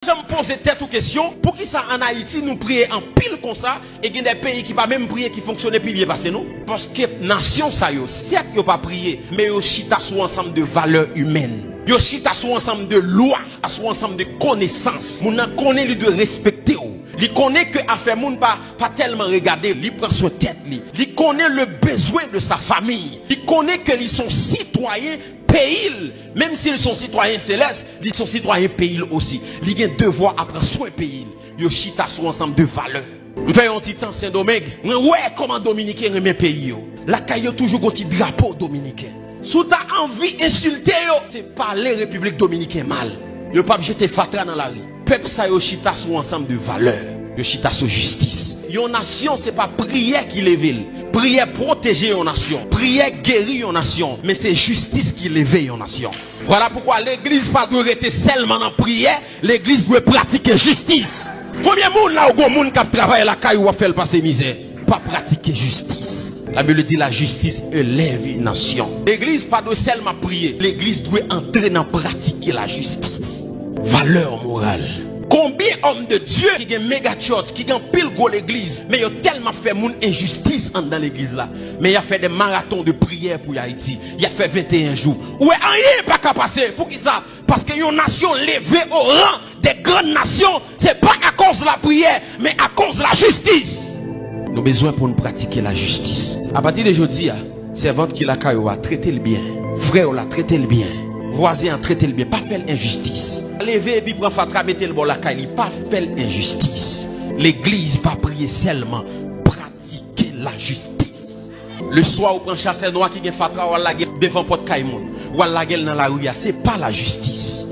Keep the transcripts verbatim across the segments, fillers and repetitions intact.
Janm poze tèt ou kesyon, poukisa ann Ayiti nou priye anpil konsa, e gen de peyi ki pa menm priye ki fonksyone pi byen pase nou? Paske nasyon sa yo, sèt yo pa priye, men yo chita sou ansanm de valè imèn. Yo chita sou ansanm de lwa, sou ansanm de konesans. Moun nan konnen li dwe respekte w. Li konnen ke afè moun pa, pa tèlman regade l, li pran swen tèt li. Li konnen le bezwen de sa famiy. Li konnen ke li se yon sitwayen peyi l. Menm si l se yon sitwayen selès, li se yon sitwayen peyi l osi. Li gen devwa a pran swen peyi l. Yo chita sou ansanm de valè. M fè yon ti tan Sendomeng, mwen wè kòman Dominiken renmen peyi yo. Lakay yo toujou gon ti drapo dominiken. Si w ta anvi ensilte yo, se pale Repiblik Dominiken mal. Yo p ap jete fatra nan lari. Pèp sa yo chita sou ansanm de valè. Yo chita sou jistis. Yon nasyon se pa priyè ki leve l. Priyè pwoteje yon nasyon. Priyè geri yon nasyon. Men se jistis ki leve yon nasyon. Vwala poukwa legliz pa dwe rete sèlman nan priyè, legliz dwe pratike jistis. Konbyen moun la ou gon moun k ap travay lakay ou w ap fè l pase mizè? Pa pratike jistis. La Bible dit la justice élève une nation. Legliz pa dwe sèlman priye, legliz dwe antre nan pratike lajistis. Valè moral. Konbyen òm de Dye ki gen mega church, ki gen anpil gwo legliz, men yo tèlman ap fè moun enjistis anndan legliz la. Men y ap fè de maraton de priyè pou Ayiti. Y ap fè venteyen jou. Ou wè anyen pa ka pase. Poukisa? Paske yon nasyon leve o ran de grann nasyon, se pa akoz lapriyè, men akoz lajistis. Nou bezwen pou n pratike lajistis. Apati de jodi a, sèvant ki lakay ou a, trete l byen. Frè w la, trete l byen. Vwazen an, trete l byen. Pa fè l enjistis. Leve epi pran fatra, mete l bò lakay li. Pa fè l enjistis. Legliz pa priye sèlman. Pratike lajistis. Leswa, ou pran chasè nwa ki gen fatra, w al lage devan pòt kay moun. W al lage l nan lari a. Se pa lajistis.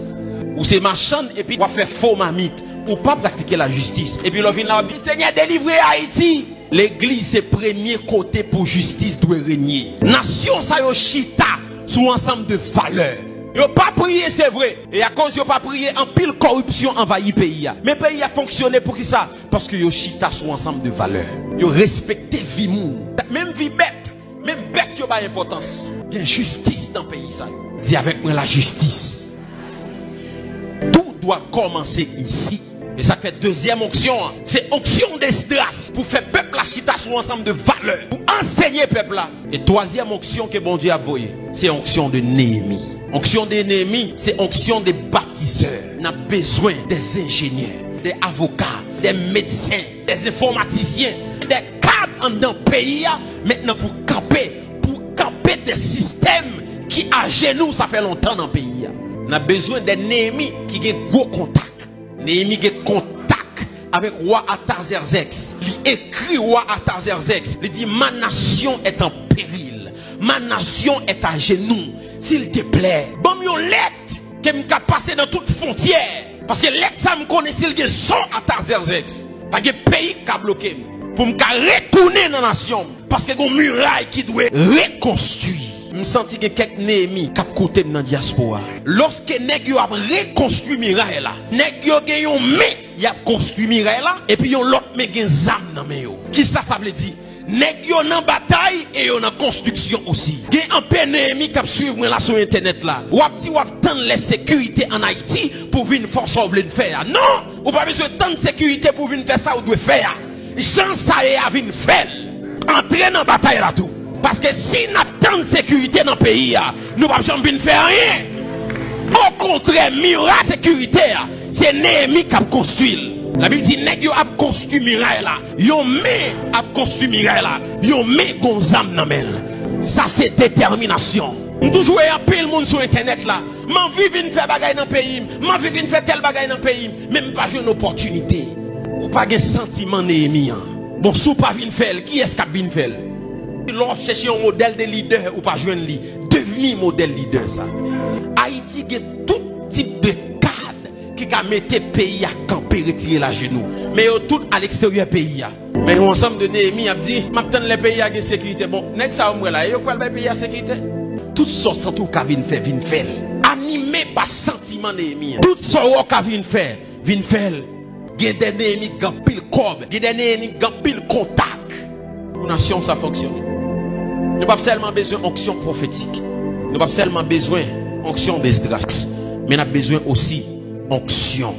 Ou se machann epi w ap fè fo mamit. Ou pa pratike lajistis. Epi lè w vin la, w ap di, Senyè, delivre Ayiti! Legliz se premye kote pou jistis dwe renye. Nasyon sa yo chita sou ansanm de valè. Yo pa priye, se vre. E akoz yo pa priye, anpil kòripsyon anvayi peyi a. Men peyi a fonksyone poukisa? Paske yo chita sou ansanm de valè. Yo respekte vi moun. Menm vi bèt. Menm bèt yo bay enpòtans. Gen jistis nan peyi sa yo. Di avèk mwen, lajistis. Tout doit commencer ici. E sa k fè dezyèm onksyon an, se onksyon de Esdras pou fè pèp la chita sou ansanm de valè, pou ansenye pèp la. E twazyèm onksyon ke Bondye ap voye, se onksyon de Neyemi. Onksyon de Neyemi, se onksyon de batisè. N ap bezwen de enjenyè, de avoka, de medsen, de enfòmatisyen, de kad anndan peyi a, mentnan pou kanpe, pou kanpe de sistèm ki ajenou, sa fè lontan nan peyi a. N ap bezwen de Neyemi ki gen gwo kontak. Neyemi gen kontak avèk wa Atazèzèks. Li ekri wa Atazèzèks. Li di, Ma nation est en péril. Ma nation est à genoux. S'il te plaît, ban m yon lèt ke m ka pase nan tout fwontyè. Paske lèt sa m konnen si l gen son Atazèzèks. Pa gen peyi k ka bloke m. Pou m ka retounen nan nasyon m. Paske gon miray ki dwe rekonstwi. M santi gen kèk Neyemi k ap koute m nan dyaspora. Lòske nèg yo ap rekonstwi miray la, nèg yo gen yon men y ap konstwi miray la, epi yon lòt men gen zam nan men yo. Kisa sa vle di? Nèg yo nan batay e yo nan konstriksyon osi. Gen anpil Neyemi k ap swiv mwen la sou entènèt la. W ap di w ap tann lè sekirite ann Ayiti pou w vin fè sa w vle n fè a. Non! Ou pa bezwen tann sekirite pou w vin fè sa w dwe fè a. Jan sa ye a, vin fè l. Antre nan batay la tou. Paske si n ap tann sekirite nan peyi a, nou p ap janm vin fè anyen. Okontrè, miray sekirite a, se Neyemi k ap konstwi l. Labib di, nèg yo ap konstwi miray la. Yon men ap konstwi miray la. Yon men gon zam nan men l. Sa se detèminasyon. M toujou wè anpil moun sou entènèt la. M anvi vin fè bagay nan peyi m. M anvi vin fè tèl bagay nan peyi m. Men m pa jwenn opòtinite. Ou pa gen santiman Neyemi an. Bon, si w pa vin fè l, kiyès k ap vin fè l? Lè w ap chèche yon modèl de lidè, ou pa jwenn li. Devni modèl lidè sa. Ayiti gen tout tip de kad ki ka mete peyi a kanpe, retire l ajenou. Men yo tout aleksteryè peyi a. Men yon ansanm de Neyemi ap di, m ap tann lè peyi a gen sekirite. Bon, nèg sa yo m wè la, e yo k pral bay peyi a sekirite? Tout sa w santi w ka vin fè, vin fè l. Anime pa santiman Neyemi an. Tout sa w wè w ka vin fè, vin fè l. Gen de Neyemi k gen anpil kòb, gen de Neyemi k gen anpil kontak. Pou nasyon sa fonksyone, nou p ap sèlman bezwen onksyon pwofetik. Nou p ap sèlman bezwen onksyon Esdras, men n ap bezwen osi onksyon